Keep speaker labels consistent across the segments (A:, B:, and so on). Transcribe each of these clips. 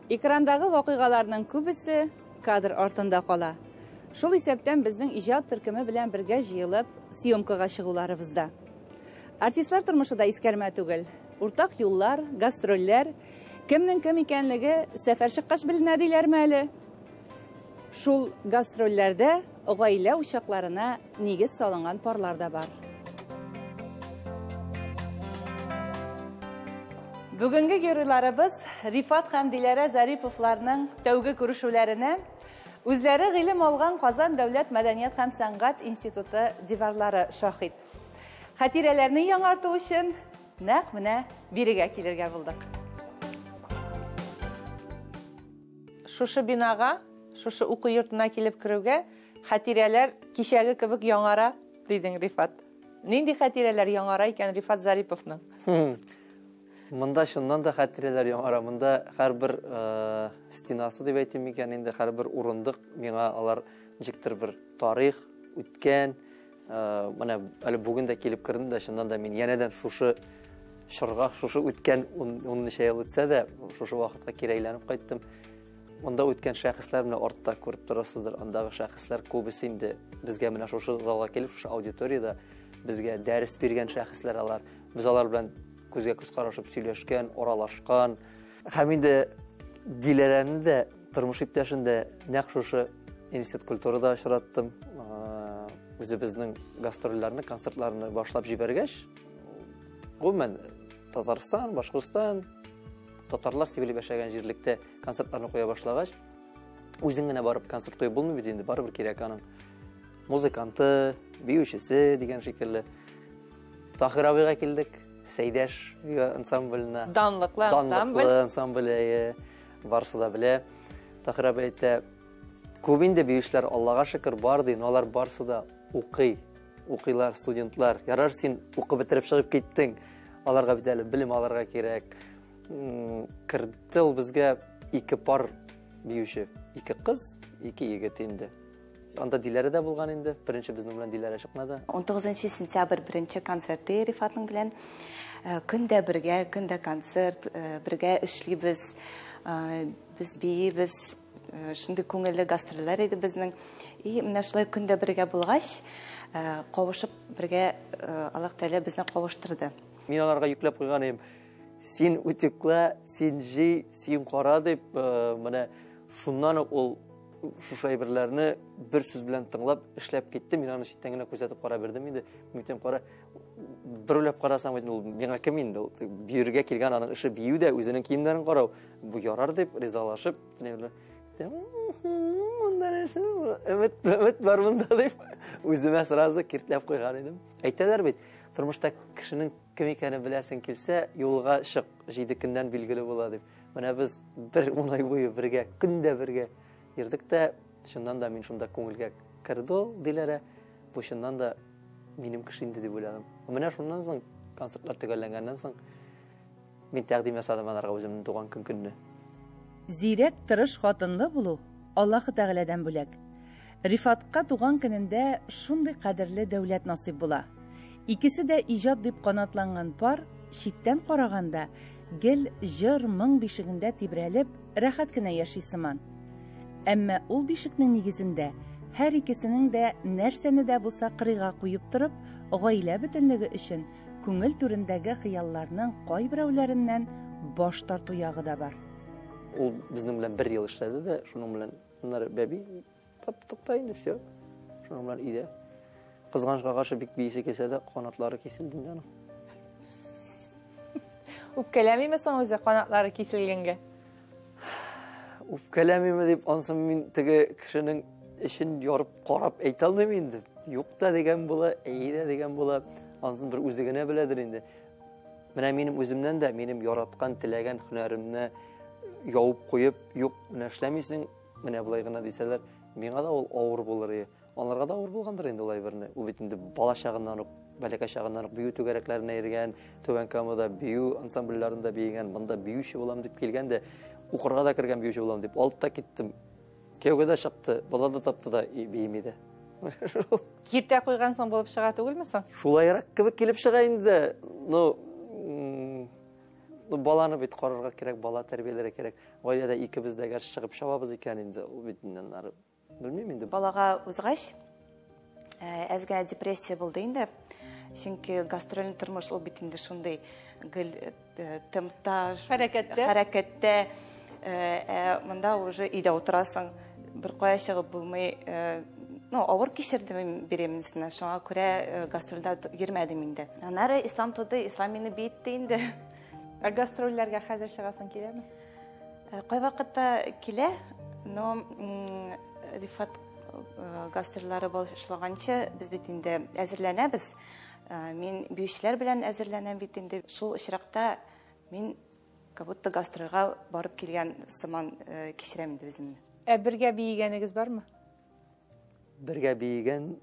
A: Экрандагы вакыйгаларның күбесе кадр артында кала. Шул исәптән безнең иҗат төркеме белән бергә җыелып, съемкага чыгуларыбыз да. Артистлар тормышы да искәрмә түгел. Уртак юллар, гастрольләр, кемнең кем икәнлеге сәфәр чыккач беленә диләрме әле? Шул гастрольләрдә гаилә учакларына нигез салынган парлар да бар. Бүгенге геройларыбыз Рифат һәм Диләрә Зариповларның тәүге күрешүләренә үзләре гыйлем алган Казан дәүләт мәдәният һәм сәнгать институты диварлары шаһит. Хатирәләрне яңарту өчен нәкъ менә бирегә килергә булдык. Шушы бинага, шушы уку йортына килеп керүгә хатирәләр кичәге кебек яңара, дидең, Рифат. Нинди хатирәләр яңара икән Рифат Зариповның?
B: Монда чыннан да хатирәләр яңара. Монда һәрбер стенасы дип әйтим микән инде, һәрбер урындык миңа алар ничектер бер тарих, үткән. Менә әле бүген дә килеп кердем дә, чыннан да мин янәдән шушы чорга, шушы үткән ун ничә ел үтсә дә, шушы вакытка кире әйләнеп кайттым. Монда үткән шәхесләр менә артта күреп торасыздыр, андагы шәхесләр күбесе инде безгә менә шушы залга килеп, шушы аудиториядә безгә дәрес биргән шәхесләр алар. Без алар белән күзгә күз карашып сөйләшкән, аралашкан. Һәм инде Диләрәне дә, тормыш иптәшен дә нәкъ шушы институт культурада очраттым. Үзебезнең гастрольләрне, концертларны башлап җибәргәч, гомумән Татарстан, Башкортстан, татарлар сибелеп яшәгән җирлектә концертларны куя башлагач, үзең генә барып концерт куеп булмый бит инде, барыбер кирәк аның музыканты, биючесе дигән шикелле. Таһир абыйга килдек, Сәйдәш ансамбленә.
A: Данлыклы ансамбль.
B: Данлыклы ансамбль, әйе, барысы да белә. Таһир абый әйтә, күп инде биючеләр, Аллага шөкер, бар ди, но алар барысы да укый, укыйлар, студентлар. Ярар, син укып бетереп чыгып киттең, аларга бит әле белем алырга кирәк. Керде ул безгә ике пар биюче, ике кыз, ике егет инде. Анда Диләрә дә булган инде. Беренче безнең белән Диләрә чыкмады.
C: 19 сентябрь беренче концерты Рифатның белән. Көндә бергә, көндә концерт, бергә эшлибез, без биибез. Шундый күңелле гастрольләр иде безнең. И менә шулай көндә бергә булгач, кавышып бергә Аллаһ Тәгалә безне кавыштырды.
B: Мин аларга йөкләп куйган идем. Син үтүклә, син җый, син кара дип, менә шуннан ук ул шушы әйберләрне бер сүз белән тыңлап эшләп китте. Мин аны читтән генә күзәтеп кара бирдем инде. Мин әйтәм, кара, бер уйлап карасаң бит ул миңа кем инде? Ул биергә килгән, аның эше бию дә, үзенең киемнәрен карау. Бу ярар дип ризалашып, монда нәрсә? Өмет, өмет бар монда дип үземә сразу киртләп куйган идем. Әйтәләр бит, тормышта кешенең кем икәнен беләсең килсә, юлга чык, 7 көннән билгеле була дип. Менә без бер 10 ай буе бергә, көндә бергә йөрдек тә, чыннан да мин шунда күңелгә керде ул, Диләрә. Бу чыннан да минем кеше инде дип уйладым. Менә шуннан соң, концертлар төгәлләнгәннән соң, мин тәкъдим ясадым аларга үземнең туган көн көнне.
A: Зирәк, тырыш хатынлы булу Аллаһы Тәгаләдән бүләк. Рифатка туган көнендә шундый кадерле дәүләт насыйп була. Икесе дә иҗат дип канатланган пар, читтән караганда, гел җыр, моң бишегендә тибрәлеп, рәхәт кенә яши сыман. Әмма ул бишекнең нигезендә һәр икесенең дә нәрсәне дә булса кырыйга куеп торып, гаилә бөтенлеге өчен күңел түрендәге хыялларның кайберәүләреннән баш тарту ягы да бар.
B: Ул безнең белән бер ел эшләде дә, шуның белән аннары бәби таптык та инде, все. Шуның белән өйдә. Кызганычка каршы бик биисе килсә дә, канатлары киселде инде аның.
A: Үпкәләмиме соң үзе канатлары киселгәнгә?
B: Үпкәләмиме дип, ансын мин теге кешенең эчен ярып карап әйтә алмыйм инде. Юк та дигән була, әйе дә дигән була. Ансын бер үзе генә беләдер инде. Менә минем үземнән дә, минем яраткан, теләгән һөнәремне явып куеп, юк, менә эшләмисең, менә болай гына дисәләр, миңа да ул авыр булыр иде. Аларга да авыр булгандыр инде ул әйберне. Ул бит инде бала чагыннан ук, бәләкәй чагыннан ук бию түгәрәкләренә йөргән, Түбән Камада бию ансамбльләрендә биегән, монда биюче булам дип килгән дә, укырга да кергән биюче булам дип алып та киттем. Кияүгә дә чыкты, бала да тапты да биеми дә.
A: Киртә куйгансың булып чыга түгелме соң?
B: Шулайрак кебек килеп чыга инде. Ну, Баланы бит карарга кирәк, бала тәрбияләргә кирәк. Гаиләдә икебез дә әгәр чыгып чабабыз икән инде, ул бит инде аннары белмим инде.
C: Балага узгач, әз генә депрессия булды инде. Чөнки гастрольный тормыш ул бит инде шундый гел темпта,
A: хәрәкәттә.
C: Хәрәкәттә. Монда уже өйдә утырасың, бер кая чыгып булмый. Ну, авыр кичердем беременностьны, шуңа күрә гастрольдә йөрмәдем инде. Аннары Ислам туды, Ислам мине биетте инде.
A: Ә гастрольләргә хәзер чыгасың киләме?
C: Кайвакытта килә, но Рифат гастрольләре башлаганчы без бит инде әзерләнәбез. Мин биючеләр белән әзерләнәм бит инде. Шул очракта мин как будто гастрольгә барып килгән сыман кичерәм инде үземне.
A: Ә бергә биегәнегез бармы?
B: Бергә биегән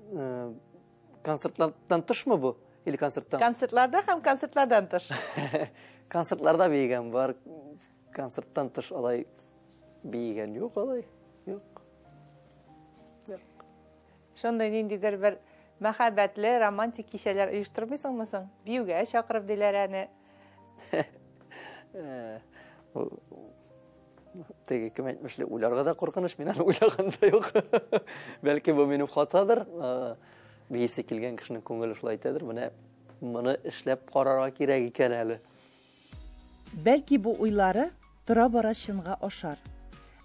B: концертлардан тышмы бу? Или концерттан?
A: Концертларда һәм концертлардан тыш.
B: Концертларда биегән бар. Концерттан тыш алай биегән юк алай. Юк.
A: Шундый ниндидер бер мәхәббәтле романтик кичәләр оештырмыйсыңмы соң? Биюгә чакырып диләр әне.
B: Теге кем әйтмешли, уйларга да куркыныч, мин аны уйлаган да юк. Бәлки бу минем хатадыр. Биесе килгән кешенең күңеле шулай әйтәдер. Менә моны эшләп карарга кирәк икән әле.
A: Бәлки бу уйлары тора-бара чынга ашар.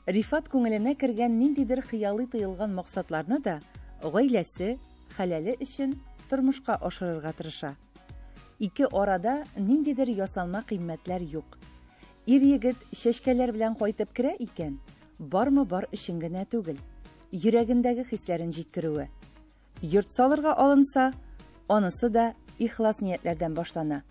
A: Рифат күңеленә кергән ниндидер хыялый тоелган максатларны да гаиләсе, хәләле өчен тормышка ашырырга тырыша. Ике арада ниндидер ясалма кыйммәтләр юк. Ир-егет чәчкәләр белән кайтып керә икән, бармы бар өчен генә түгел, йөрәгендәге хисләрен җиткерүе. Йорт салырга алынса, анысы да ихлас ниятләрдән башлана.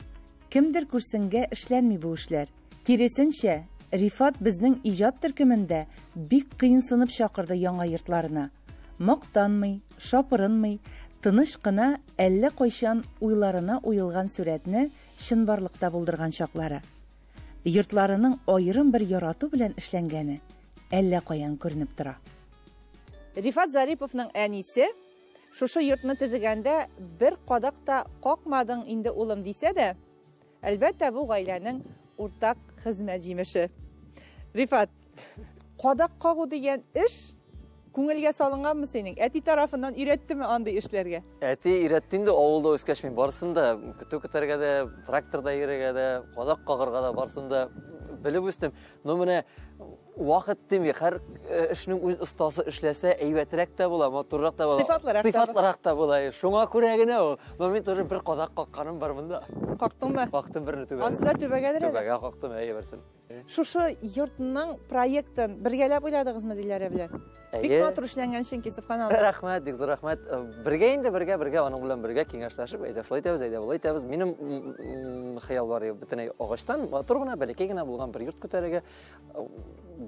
A: Кемдер күрсенгә эшләнми бу эшләр. Киресенчә, Рифат безнең иҗат төркемендә бик кыенсынып чакырды яңа йортларына. Мактанмый, шапырынмый, тыныч кына әллә кайчан уйларына уелган сурәтне чынбарлыкта булдырган чаклары. Йортларының аерым бер ярату белән эшләнгәне әллә каян күренеп тора. Рифат Зариповның әнисе шушы йортны төзегәндә бер кадак та какмадың инде улым дисә дә, әлбәттә бу гаиләнең уртак хезмәт җимеше. Рифат, кадак кагу дигән эш күңелгә салынганмы синең? Әти тарафыннан өйрәттеме андый эшләргә?
B: Әти өйрәтте инде, авылда үскәч мин барысын да, көтү көтәргә дә, тракторда йөрергә дә, кадак кагарга да барысын да белеп үстем. Но менә вакыт дими, һәр эшнең үз остасы эшләсә, әйбәтрәк тә була, матуррак та була.
A: Сыйфатлырак
B: та була. Шуңа күрә генә ул. Но мин тоже бер кадак какканым бар монда.
A: Кактыңмы?
B: Кактым берне түбәгә.
A: Ансы да түбәгәдер әле?
B: Түбәгә кактым, әйе, берсен.
A: Шушы йортның проектын бергәләп уйладыгызмы, Диләрә белән? Бик матур эшләнгән чөнки, сөбханалла.
B: Рәхмәт, бик зур рәхмәт. Бергә инде, бергә, бергә, аның белән бергә киңәшләшеп, әйдә шулай итәбез, әйдә болай итәбез. Минем хыял бар, бөтенләй агачтан матур гына, бәләкәй генә булган бер йорт күтәрергә.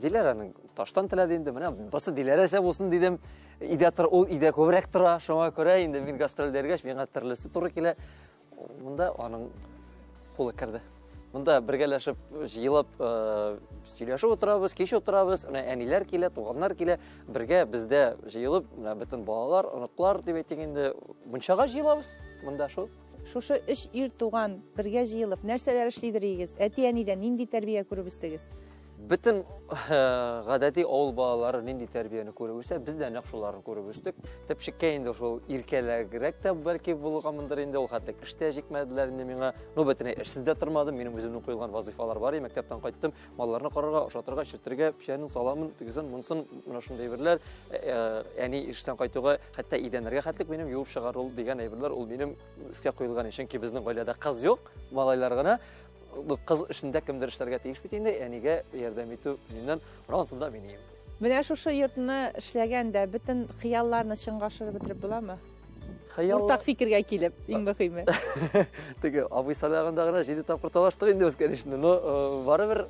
B: Диләрәнең таштан теләде инде, менә басы Диләрәсә булсын дидем. Өйдә тор, ул өйдә күбрәк тора, шуңа күрә инде мин гастрольдә йөргәч, миңа төрлесе туры килә. Монда аның кулы керде. Монда бергәләшеп, җыелып, сөйләшеп утырабыз, кич утырабыз. Менә әниләр килә, туганнар килә. Бергә бездә җыелып, менә бөтен балалар, оныклар дип әйтик инде, мунчага җыелабыз. Монда шул.
A: Шушы өч ир туган бергә җыелып, нәрсәләр эшлидер идегез? Әти-әнидән нинди тәрбия күреп үстегез?
B: Бөтен гадәти авыл балалары нинди тәрбияне күреп үсә, без дә нәкъ шуларны күреп үстек. Төпчеккә инде шул иркәләгрәк тә бәлки булганмындыр инде, ул хәтлек эш тә җикмәделәр инде миңа. Ну, бөтенләй эшсез дә тормадым, минем үземнең куелган вазыйфалар бар иде. Мәктәптән кайттым, малларны карарга, ашатырга, эчертергә, печәнен, саламын, тегесен, монысын, менә шундый әйберләр. Әни эштән кайтуга, хәтта идәннәргә хәтлек минем юып чыгарыл дигән әйберләр, ул минем өскә куелган. Чөнки безнең гаиләдә кыз юк, малайлар гына. Кыз эшендә кемдер эшләргә тиеш бит инде, әнигә ярдәм итү миннән, монысы да минем.
A: Менә шушы йортны эшләгәндә бөтен хыялларны чынга ашырып бетереп буламы?
B: Хыял
A: Уртак фикергә килеп, иң мөһиме.
B: Теге абый сайлаганда гына 7 тапкыр талаштык инде без, конечно, но барыбер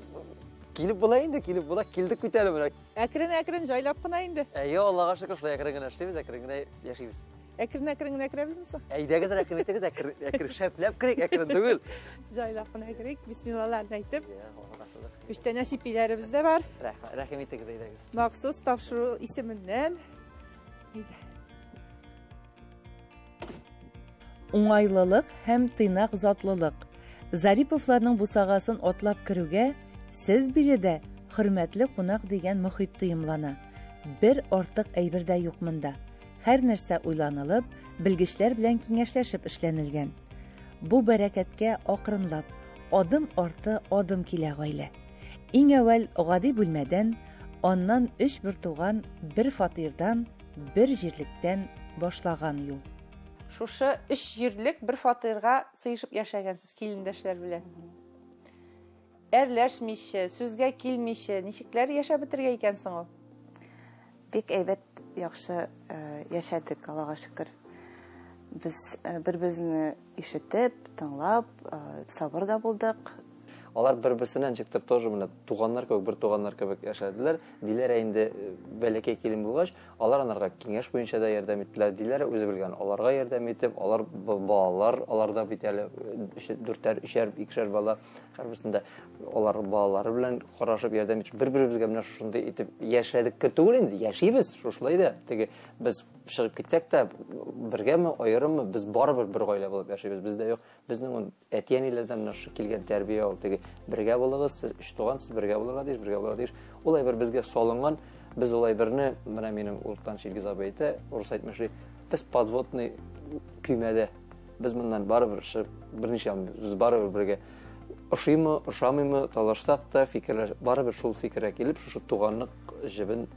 B: килеп була инде, килеп була, килдек бит әле менә.
A: Әкрен-әкрен җайлап кына инде.
B: Әйе, Аллага шөкер, шулай әкрен генә эшлибез, әкрен генә яшибез.
A: Әкрен-әкрен генә керәбезме соң?
B: Әйдәгез, рәхим итегез, әкрен, әкрен шәпләп керик, әкрен түгел.
A: Җайлап кына керик, бисмиллаларны әйтеп. Күчтәнә чипиләребез дә бар.
B: Рәхмәт, рәхим итегез, әйдәгез.
A: Махсус тапшыру исеменнән. Әйдә. Уңайлылык һәм тыйнак затлылык. Зариповларның бусагасын атлап керүгә, сез биредә хөрмәтле кунак дигән мохит тоемлана. Бер артык әйбер дә юк монда. Һәр нәрсә уйланылып, белгечләр белән киңәшләшеп эшләнелгән. Бу бәрәкәткә акрынлап, адым арты адым килә гаилә. Иң әүвәл гади бүлмәдән, аннан өч бертуган бер фатирдан, бер җирлектән башлаган юл.
D: Шушы өч җирлек бер фатирга сыешып яшәгәнсез килендәшләр белән. Әрләшмичә, сүзгә килмичә, ничекләр яшәп бетергән икән соң ул?
C: Бик әйбәт, яхшы яшәдек, Аллага шөкер. Без бер-беребезне ишетеп, тыңлап, сабыр да булдык.
B: Алар бер-берсенә ничектер тоже менә туганнар кебек, бер туганнар кебек яшәделәр. Диләрә инде бәләкәй килен булгач, алар анарга киңәш буенча да ярдәм иттеләр. Диләрә үзе белгән, аларга ярдәм итеп, алар балалар, аларда бит әле дүртәр, өчәр, икешәр бала, һәрберсендә алар балалары белән карашып ярдәм итеп, бер-беребезгә менә шушындый итеп яшәдек түгел инде, яшибез шушылай да. Теге без чыгып китсәк тә, бергәме, аерыммы, без барыбер бер гаилә булып яшибез. Бездә юк, безнең әти-әниләрдән менә шушы килгән тәрбия ул, теге бергә булыгыз, сез өч туган, сез бергә булырга тиеш, бергә булырга тиеш. Ул әйбер безгә салынган, без ул әйберне, менә минем уртанчы Илгиз абый әйтә, урыс әйтмешли, без подводный көймәдә, без моннан барыбер чыгып берничә алмыйбыз, без барыбер бергә. Ошыймы, ошамыймы, талашсак та, фикерләр, барыбер шул фикергә килеп, шушы туганлык җебен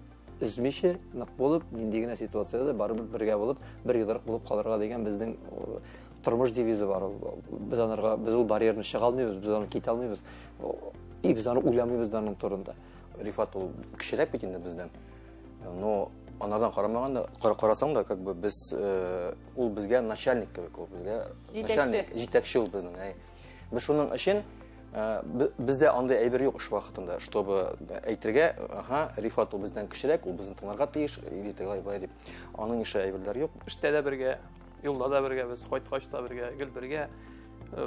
B: өзмичә, нык булып, нинди генә ситуациядә дә барыбер бергә булып, бер йодрык булып калырга дигән безнең тормыш девизы бар ул. Без анарга, без ул барьерны чыга алмыйбыз, без аны китә алмыйбыз. И без аны уйламыйбыз да аның турында.
E: Рифат ул кечерәк бит инде бездән. Но анардан карамаганда, карасаң да, как бы без, ул безгә начальник кебек, ул безгә начальник, җитәкче ул безнең. Әй. Без шуның өчен, бездә андый әйбер юк эш вакытында, чтобы әйтергә, ага, Рифат ул бездән кечерәк, ул безне тыңларга тиеш, или тегеләй болай дип. Аның ише әйберләр юк.
F: Эштә дә бергә, юлда да бергә, без кайткач та бергә, гел бергә.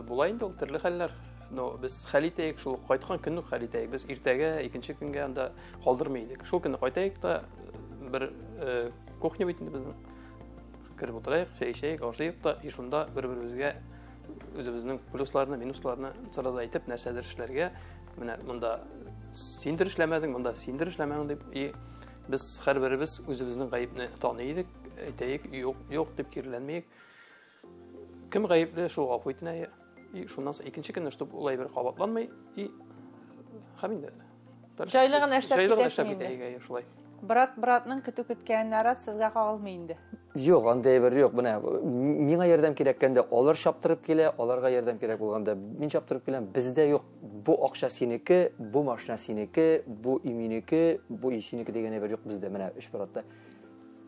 F: Була инде ул төрле хәлләр. Но без хәл итәйек, шул кайткан көнне үк хәл итәйек. Без иртәгә, икенче көнгә анда калдырмый идек. Шул көнне кайтайык та, бер кухня бит инде безнең. Кереп утырайык, чәй эчәйек, ашыйк та, и шунда бер-беребезгә үзебезнең плюсларны, минусларны сразу әйтеп, нәрсәдер эшләргә. Менә монда син дөрес эшләмәдең, монда син дөрес эшләмәдең дип, и без һәрберебез үзебезнең гаепне таный идек, әйтәйек, юк, юк дип киреләнмәйек. Кем гаепле, шул гафу итенә. И шуннан соң икенче көнне, чтоб ул әйбер кабатланмый, и һәм инде
D: Җайлы гына эшләп
F: җайлы гына
D: китәсең
F: эшләп
D: инде.
F: китәйек, әйе, шулай.
D: Брат братның көтү көткәненә рад сезгә кагылмый инде.
B: Юк, андый әйбер юк. Менә миңа ярдәм кирәккәндә алар чаптырып килә, аларга ярдәм кирәк булганда мин чаптырып киләм. Бездә юк. Бу акча синеке, бу машина синеке, бу өй минеке, бу өй синеке дигән әйбер юк бездә. Менә өч братта.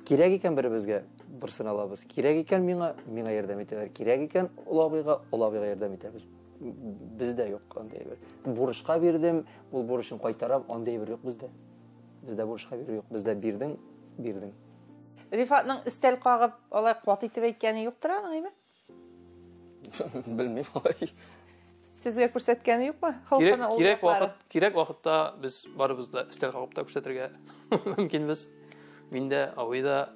B: Кирәк икән беребезгә, берсен алабыз. Кирәк икән миңа, миңа ярдәм итәләр. Кирәк икән олы абыйга, олы абыйга ярдәм итәбез. Бездә юк андый әйбер. Бурычка бирдем, ул бурычын кайтарам, андый әйбер юк бездә. Бездә бурычка бирү юк. Бездә бирдең, бирдең.
D: Рифатның өстәл кагып, алай каты итеп әйткәне юктыр аның, әйме?
E: Белмим алай.
D: Сезгә күрсәткәне юкмы?
F: Кирәк,
D: Холкына ул
F: кирәк
D: яклары.
F: вакыт, кирәк вакытта без барыбыз да өстәл кагып та күрсәтергә мөмкинбез. Мин дә, абый да,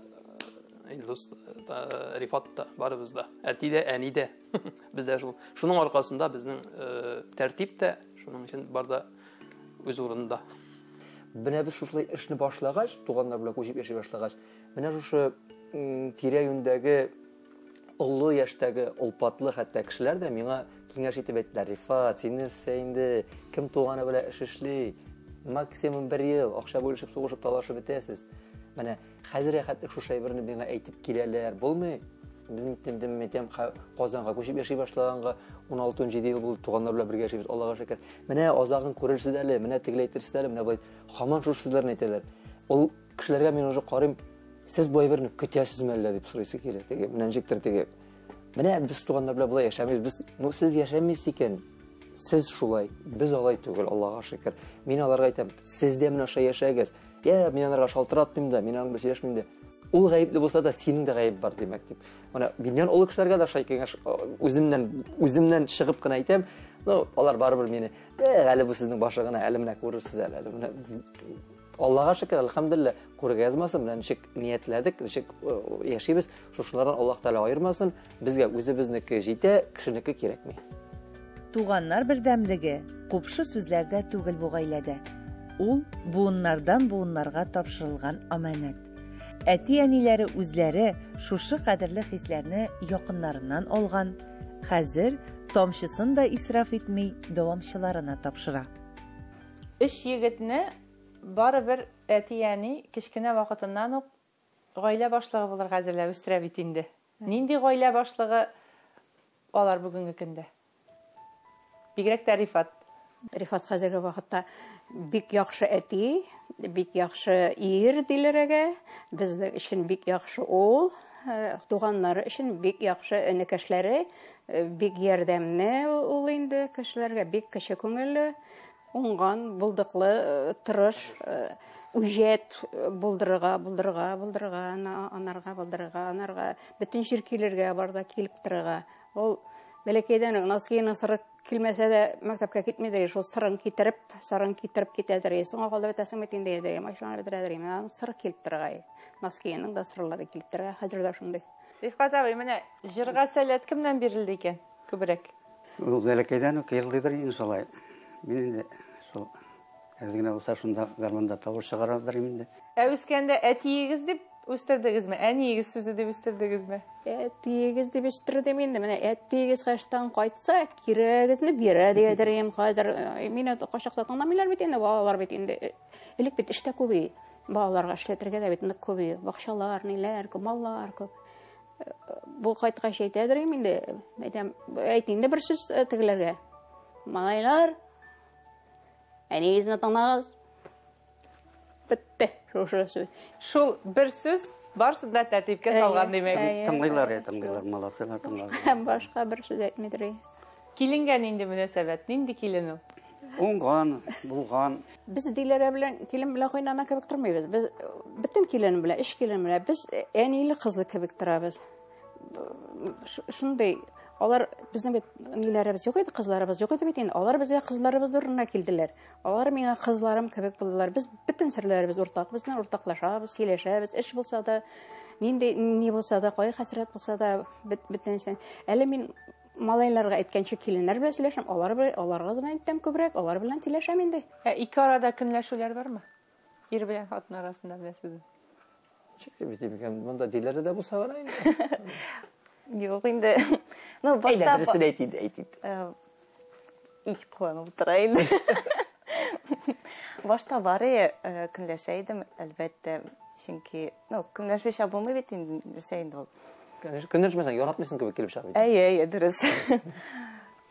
F: Илдус та, Рифат та, барыбыз да. Әти дә, әни дә. Без дә шул. Шуның аркасында безнең тәртип тә, шуның өчен бар да үз урынында.
B: Менә без шушылай эшне башлагач, туганнар белән күчеп яши башлагач, менә шушы тирә-юньдәге олы яшьтәге олпатлы хәтта кешеләр дә миңа киңәш итеп әйттеләр: Рифат, син нәрсә инде, кем туганы белән эш эшли, максимум бер ел акча бүлешеп, сугышып, талашып бетәсез. Менә хәзер хәтта шушы әйберне миңа әйтеп киләләр, булмый. Мин инде әйтәм, Казанга күчеп яши башлаганга ун алты, ун җиде ел булды, туганнар белән бергә яшибез, Аллага шөкер. Менә азагын күрерсез әле, менә тегеләй әйтерсез әле, менә болай һаман шушы сүзләрне әйтәләр. Ул кешеләргә мин уже карыйм, сез бу әйберне көтәсезме әллә дип сорыйсы килә. Теге, менә ничектер теге. Менә без туганнар белән болай яшәмибез, без, ну, сез яшәмисез икән, сез шулай, без алай түгел, Аллага шөкер. Мин аларга әйтәм, сез дә менә шулай яшәгез. Я, мин аларга шалтыратмыйм да, мин аның белән сөйләшмим дә. Ул гаепле булса да, синең дә гаеп бар, димәк, дип. Менә миннән олы кешеләргә дә шулай киңәш, үземнән чыгып кына әйтәм, ну, алар барыбер мине, әле бу сезнең башы гына, әле менә күрерсез әле, әле менә. Аллага шөкер, әлхәмдүлилләһ, күрергә язмасын, менә ничек ниятләдек, ничек яшибез, шушылардан Аллаһ Тәгалә аермасын, безгә үзебезнеке җитә, кешенеке кирәкми.
A: Туганнар бердәмлеге купшы сүзләрдә түгел бу гаиләдә. Ул буыннардан буыннарга тапшырылган амәнәт. Әти-әниләре үзләре шушы кадерле хисләрне якыннарыннан алган, хәзер тамчысын да исраф итми дәвамчыларына тапшыра.
D: Өч егетне барыбер әти-әни кечкенә вакытыннан ук гаилә башлыгы булырга әзерләп үстерә бит инде. Нинди гаилә башлыгы алар бүгенге көндә? Бигрәк тә Рифат.
G: Рифат хәзерге вакытта бик яхшы әти, бик яхшы ир Диләрәгә, безнең өчен бик яхшы ул, туганнары өчен бик яхшы энекәшләре, бик ярдәмле ул инде кешеләргә, бик кече күңелле, уңган, булдыклы, тырыш, үҗәт, булдырырга, булдырырга, булдырырга, анарга, булдырырга, анарга, бөтен җир килергә бар да килеп торырга. Ул бәләкәйдән үк носкиының сыры килмәсә дә мәктәпкә китмидер, шул сырын китереп, сырын китереп китәдер. Соңга калдырып бетәсең бит инде, дидер, машинаны бетерәдер. Менә аның сыры килеп торырга. Носкиының да сырлары килеп торырга. Хәзер дә шундый.
D: Рифкать абый, менә җырга сәләт кемнән бирелде икән күбрәк?
H: Ул бәләкәйдән үк йырлыйдыр инде шулай. Мин инде шул әз генә булса шунда гармунда тавыш чыгарадыр инде.
D: Ә үскәндә әтиегез дип үстердегезме? Әниегез сүзе дип үстердегезме?
G: Әтиегез дип үстердем инде. Менә әтиегез каштан кайтса, кирәгезне бирә диядер идем. Хәзер мине кайчакта тыңламыйлар бит инде, балалар бит инде. Элек бит эштә күп иде. Балаларга эшләтергә дә бит нык күп иде. Бакчалар, ниләр күп, маллар күп. Бу кайткач әйтәдер идем инде. Әйтәм, әйт инде бер сүз тегеләргә. Малайлар, әниегезне тыңлагыз. Бетте шушы сүз.
D: Шул бер сүз барысын да тәртипкә салган димәк.
H: Тыңлыйлар, тыңлыйлар, молодцылар, тыңлыйлар.
G: Һәм башка бер сүз әйтмидер.
D: Киленгә нинди мөнәсәбәт? Нинди килен ул?
H: Уңган, булган.
G: Без Диләрә белән килен белән кайнана кебек тормыйбыз. Без бөтен килен белән, өч килен белән без әниле кызлы кебек торабыз. Шундый алар безнең бит ниләребез юк иде, кызларыбыз юк иде бит инде. Алар безгә кызларыбыз урынына килделәр. Алар миңа кызларым кебек булдылар. Без бөтен серләребез уртак, безне уртаклашабыз, сөйләшәбез. Эш булса да, нинди ни булса да, кай хәсрәт булса да, бөтенесен. Әле мин малайларга әйткәнче киленнәр белән сөйләшәм, алар белән, аларга заман әйтәм күбрәк, алар белән сөйләшәм инде.
D: Ә ике арада көнләшүләр бармы? Ир белән хатын арасында беләсезме?
B: Ничек дип әйтим икән, монда Диләрә дә булса гына инде.
C: Юк инде. Ну, башта
B: Әйдә, дөресен әйт инде, әйт инде.
C: Ик куанып утыра инде. Башта бар иде, көнләшә идем, әлбәттә, чөнки, ну, көнләшмичә булмый бит инде, нәрсә инде ул.
E: Көнләшмәсәң, яратмыйсың кебек килеп чыга бит.
C: Әйе, әйе, дөрес.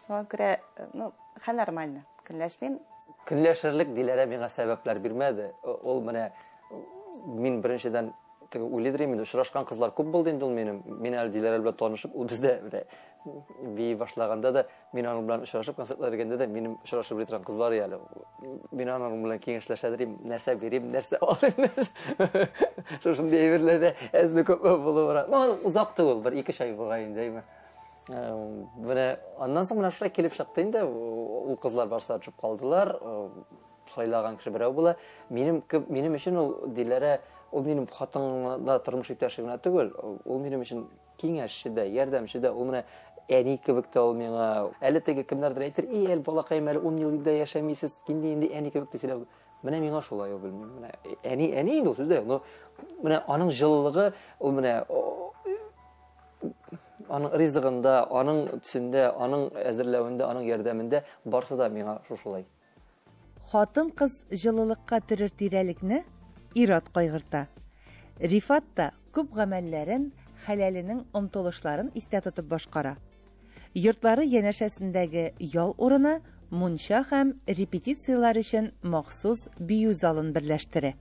C: Шуңа күрә, ну, хәл нормально. Көнләшмим.
E: Көнләшерлек Диләрә миңа сәбәпләр бирмәде. Ул менә мин беренчедән теге уйлыйдыр инде, очрашкан кызлар күп булды инде ул минем. Мин әле Диләрә белән танышып, ул бездә менә бии башлаганда да, мин аның белән очрашып концертлар биргәндә дә минем очрашып йөри торган кыз бар иде әле. Мин аның белән киңәшләшәдер идем, нәрсә бирим, нәрсә алыйм. Шушындый әйберләр дә әзме күпме булып. Ну, озак түгел, бер ике ай була инде, әйме. Менә аннан соң менә шулай килеп чыкты инде, ул кызлар барысы да төшеп калдылар. Сайлаган кеше берәү була. Минем өчен ул Диләрә, ул минем хатынга тормыш иптәше генә түгел, ул минем өчен киңәшче дә, ярдәмче дә, ул менә әни кебек тә ул миңа. Әле теге кемнәрдер әйтер, "И, әле балакаем, әле 10 ел инде яшәмисез, инде инде әни кебек дип сөйләп." Менә миңа шулай ул, белмим. Менә әни, әни инде ул сүз дә, но менә аның җылылыгы, ул менә аның ризыгында, аның төсендә, аның әзерләвендә, аның ярдәмендә барсы да миңа шушылай.
A: Хатын-кыз җылылыкка төрер тирәлекне ир-ат кайгырта. Рифат та күп гамәлләрен, хәләленең омтылышларын истә тотып башкара. Йортлары янәшәсендәге ял урыны мунча һәм репетицияләр өчен махсус бию залын берләштерә.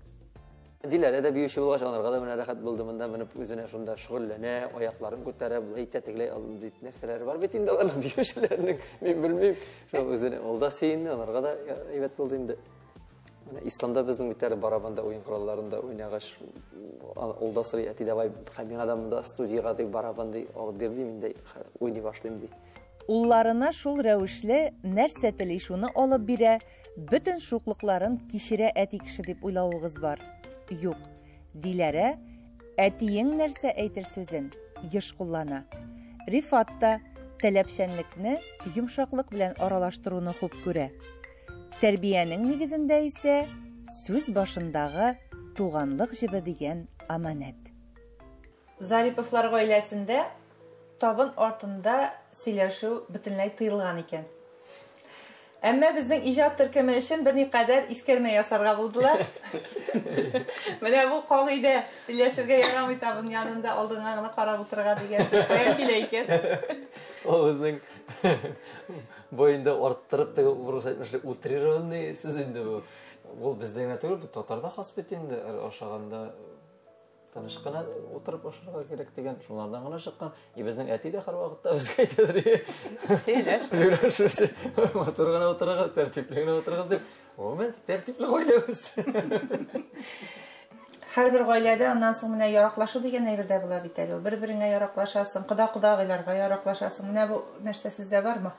E: Диләрә дә биюче булгач, анарга да менә рәхәт булды монда менеп үзенә шунда шөгыльләнә, аякларын күтәрә, болай итә, тегеләй алды дип нәрсәләре бар бит инде аларның биючеләрнең, мин белмим. Шул үзенә ул да сөенде, анарга да әйбәт булды инде. Менә Исламда безнең бит әле барабанда уен коралларында уйнагач, ул да сорый, әти, давай, миңа да монда студиягә дип барабан ди, алып бир ди, мин дә уйный башлыйм ди.
A: Улларына шул рәвешле нәрсә тели шуны алып бирә, бөтен шуклыкларын кичерә әти кеше дип уйлавыгыз бар. Юк, Диләрә әтиең нәрсә әйтер сүзен еш куллана. Рифат та Таләпчәнлекне йомшаклык белән аралаштыруны хуп күрә. Тәрбиянең нигезендә исә сүз башындагы туганлык җебе дигән аманәт.
D: Зариповлар гаиләсендә табын артында сөйләшү бөтенләй тыелган икән. Әмма безнең иҗат төркеме өчен берникадәр искәрмә ясарга булдылар. Менә бу кагыйдә, сөйләшергә ярамый табын янында алдыңа гына карап утырырга дигән сүз каян килә икән?
B: Ул безнең бу инде арттырып теге урыс әйтмешли утрированный сүз инде бу. Ул бездә генә түгел, бу татарда хас бит инде ашаганда Тыныч кына утырып ашарга кирәк дигән, шулардан гына чыккан. И безнең әти дә һәрвакытта безгә әйтәдер.
C: Сөйләш.
B: Сөйләш. Матур гына утырыгыз, тәртипле генә утырыгыз дип. Гомумән, тәртипле гаиләбез.
D: Һәрбер гаиләдә аннан соң менә яраклашу дигән әйбер дә була бит әле. Бер-береңә яраклашасың, кода-кодагыйларга яраклашасың. Менә бу нәрсә сездә бармы?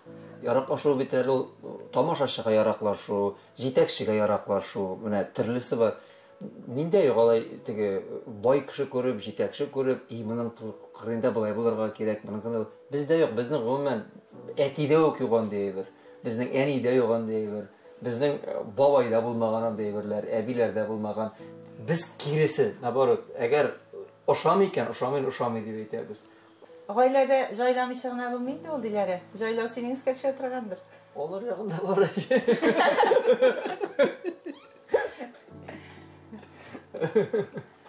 B: Яраклашу бит әле ул тамашачыга яраклашу, җитәкчегә яраклашу, менә төрлесе бар. Миндә юк алай теге бай кеше күреп, җитәкче күреп, и моның кырыенда болай булырга кирәк, моның кырыенда Бездә юк, безнең гомумән әтидә үк юк андый әйбер. Безнең әнидә юк андый әйбер. Безнең бабайда булмаган андый әйберләр, әбиләрдә булмаган. Без киресе, наоборот, әгәр ошамый икән, ошамый, ошамый дип әйтәбез.
D: Гаиләдә җайламыйча гына булмый инде ул, Диләрә. Җайлау синең өскә төшә торгандыр.
B: Алар ягында бар.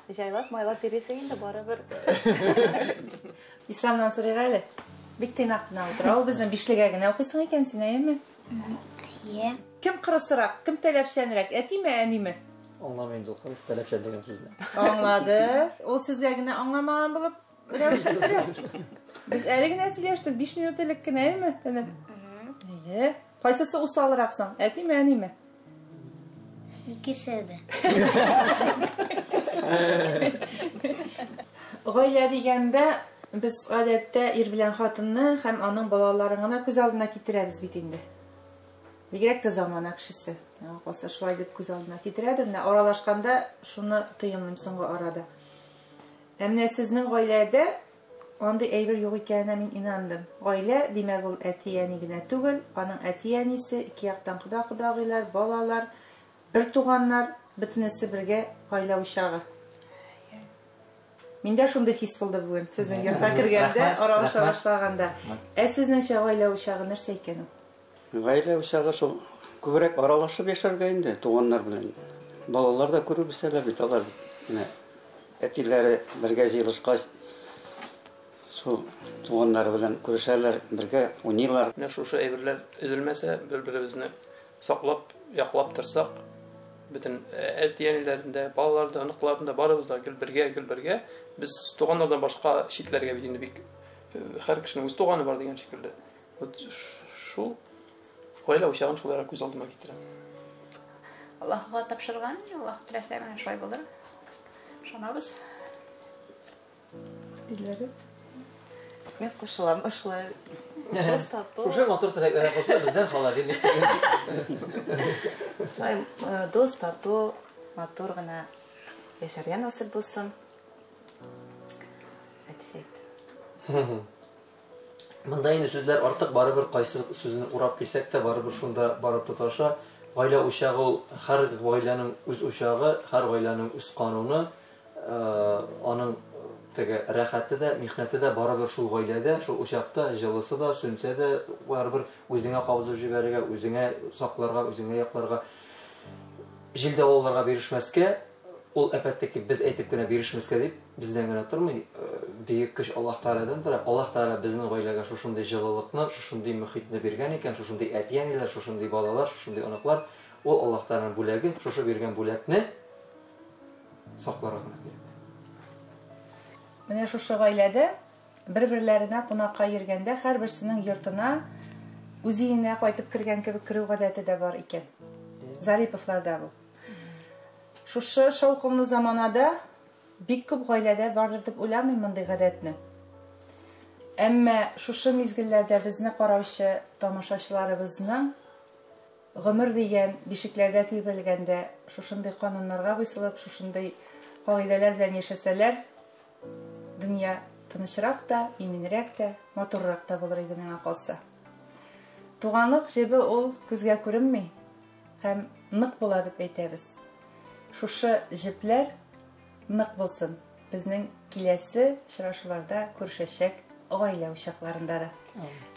C: Җайлап, майлап йөрисең инде барыбер.
D: Исламнан сорыйк әле. Бик тыйнак кына утыра. Ул безнең бишлегә генә укыйсың икән син, әйеме?
I: Әйе.
D: Кем кырысрак, кем таләпчәнрәк, әтиме, әниме?
B: Аңламыйм инде ул кырыс таләпчән дигән сүзне.
D: Аңлады. Ул сезгә генә аңламаган булып рәвешен күрә. Без әле генә сөйләштек, 5 минут элек кенә, әйеме, энем? Әйе. Кайсысы усалрак соң, әтиме, әниме?
I: Икесе дә.
D: Гаилә дигәндә без гадәттә ир белән хатынны һәм аның балаларын гына күз алдына китерәбез бит инде. Бигрәк тә замана кешесе. Миңа калса шулай дип күз алдына китерәдер. Менә аралашканда шуны тоемлыйм соңгы арада. Ә менә сезнең гаиләдә андый әйбер юк икәненә мин инандым. Гаилә, димәк, ул әти-әни генә түгел, аның әти-әнисе, ике яктан кода-кодагыйлар, балалар, бер туганнар, бөтенесе бергә гаилә учагы. Миндә шундый хис булды бүген, сезнең йортка кергәндә, аралаша башлаганда. Ә сезнеңчә гаилә учагы нәрсә икән ул?
H: Гаилә учагы шул күбрәк аралашып яшәргә инде туганнар белән. Балалар да күреп үсәләр бит, алар менә әтиләре бергә җыелышкач, шул туганнары белән күрешәләр, бергә уйныйлар.
F: Менә шушы әйберләр өзелмәсә, бер-беребезне саклап, яклап торсак, бөтен әти-әниләрен дә, балалар да, оныкларын да, барыбыз да гел бергә, гел бергә. Без туганнардан башка читләргә бит инде бик һәр кешенең үз туганы бар дигән шикелле. Вот шул гаилә учагын шулайрак күз алдыма китерәм.
G: Аллаһыга тапшырган, Аллаһ теләсә, менә шулай булыр. Ышанабыз.
D: Диләрә.
C: Мин кушылам, шулай. Дус тату.
B: Шушы матур теләкләргә кушылып, бездән холодильник.
C: Шулай дус тату, матур гына яшәргә насыйп булсын. Әтисе әйтте.
B: Монда инде сүзләр артык, барыбер кайсы сүзне урап килсәк тә, барыбер шунда барып тоташа. Гаилә учагы ул һәр гаиләнең үз учагы, һәр гаиләнең үз кануны, аның теге рәхәте дә, михнәте дә барыбер шул гаиләдә, шул учакта, җылысы да, сүнсә дә, барыбер үзеңә кабызып җибәрергә, үзеңә сакларга, үзеңә якларга, җил-давылларга бирешмәскә, Ул, әпәт-таки, без әйтеп кенә бирешмәскә дип, бездән генә тормый. Бөек көч Аллаһ Тәгаләдән тора. Аллаһ Тәгалә безнең гаиләгә шушындый җылылыкны, шушындый мөхитне биргән икән, шушындый әти-әниләр, шушындый балалар, шушындый оныклар, ул Аллаһ Тәгаләнең бүләге. Шушы биргән бүләкне сакларга гына кирәк.
D: Менә шушы гаиләдә бер-берләренә кунакка йөргәндә һәрберсенең йортына үз өенә кайтып кергән кебек керү гадәте дә бар икән. Зариповларда бу. Шушы шаукымлы заманада бик күп гаиләдә бардыр дип уйламыйм мондый гадәтне. Әмма шушы мизгелләрдә безне караучы тамашачыларыбызның гомер дигән бишекләрдә тирбәлгәндә шушындый кануннарга буйсынып, шушындый кагыйдәләр белән яшәсәләр, дөнья тынычрак та, иминрәк тә, матуррак та булыр иде миңа калса. Туганлык җебе ул күзгә күренми һәм нык була дип әйтәбез. Шушы җепләр нык булсын безнең киләсе очрашуларда күрешәчәк гаилә учакларында да.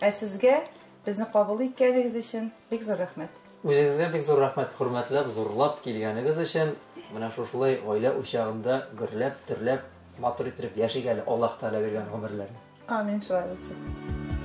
D: Ә сезгә безне кабул иткәнегез өчен бик зур рәхмәт.
B: Үзегезгә бик зур рәхмәт, хөрмәтләп, зурлап килгәнегез өчен. Менә шушылай гаилә учагында гөрләп, төрләп, матур иттереп яшик әле Аллаһ Тәгалә биргән гомерләрне.
D: Амин, шулай булсын.